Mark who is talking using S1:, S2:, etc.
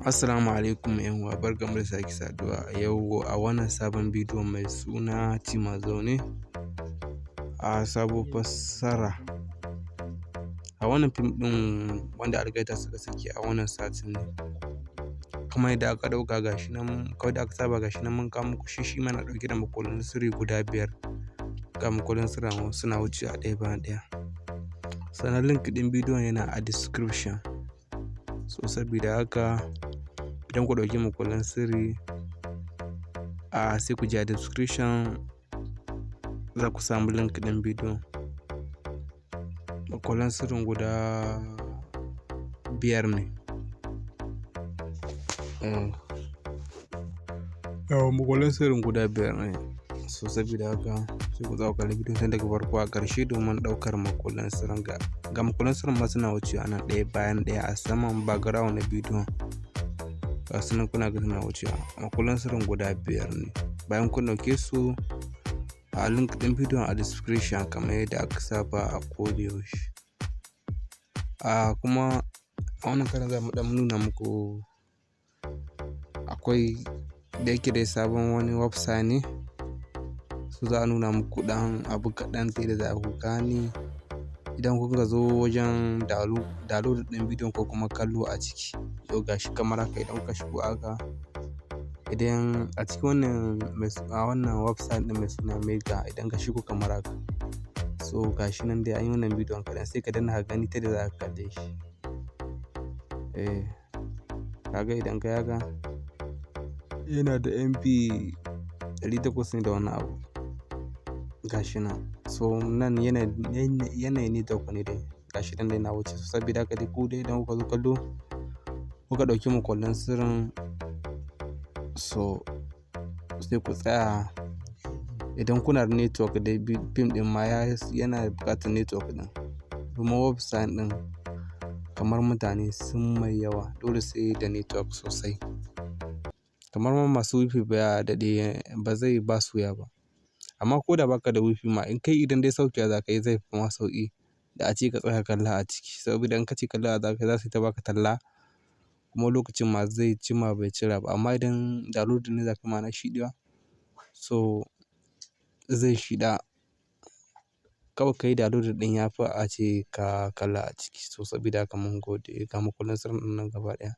S1: Assalamu alaikum 'yan uwa, barkanmu da sake saduwa a yau a wannan sabon bidiyo mai suna Cima Zaune a sabo fassara. A wannan fim ɗin wanda Algaita suka saki a wannan satin ne. Kamar yadda aka ɗauka, gashi nan, kamar yadda aka saba, gashi nan mun kawo muku shi. Shi ma yana ɗauke da makullan sirri guda biyar. Ga makullan sirrin suna wucewa ɗaya bayan ɗaya. Sannan link ɗin bidiyon yana a description. So sabida haka, idan ku ɗauki makullan sirri a, sai ku je a description, za ku samu link ɗin bidiyon. Makullan sirrin guda biyar ne. Yawwa, makullan sirrin guda biyar ne. So sabida haka, sai ku tsaya ku kalli bidiyon tun daga farko a ƙarshe domin ɗaukar makullan sirrin. Ga makullan sirrin ma suna wucewa nan ɗaya bayan ɗaya a saman background na bidiyon. Ga su nan kuna ga suna wucewa. Makullan sirrin guda biyar ne. Bayan kun ɗauke su, a link ɗin bidiyon a description, kamar yadda aka saba a koda yaushe. A kuma a wannan karon za mu ɗan nuna muku, akwai da yake dai sabon wani website ne. So za a nuna muku ɗan abu kaɗan ta yadda za ku gane idan kuka zo wajen download ɗin bidiyon ko kuma kallo a ciki. To gashi kamar haka, idan kuka shigo haka, idan a cikin wannan a wannan website ɗin mai suna Mega, idan ka shigo kamar haka. So gashi nan dai an yi wannan bidiyon kaɗan, sai ka danna ka gani ta yadda za ka kalle shi. Eh, ka ga idan ka yi haka, yana da MB 800 ne da wani abu. Gashi nan. So nan yanayin network ne dai. Gashi nan dai na wuce. So sabida haka dai, ku dai idan kuka zo kallo, kuka ɗauki makullan sirrin, so sai ku tsaya. Idan kuna da network dai, fim ɗin ma yana buƙatar network ɗin. Domin website ɗin kamar mutane sun mai yawa, dole sai da network sosai. Kamar ma masu wifi ba daɗe ba zai ba su wuya ba. Amma ko da ba ka da wifi ma, in kai idan dai saukewa za ka yi, zai fi ma sauƙi da ace ka tsaya kalla a ciki. Saboda in ka ce kalla za ka yi, za su yi ta baka talla, kuma lokacin ma zai jima bai cira ba. Amma idan download ne za ka ma na shiɗewa, so zai shiɗa. Kawai ka yi download ɗin ya fi ace ka kalla a ciki. So sabida haka mun gode, ga makullan sirrin nan gaba ɗaya.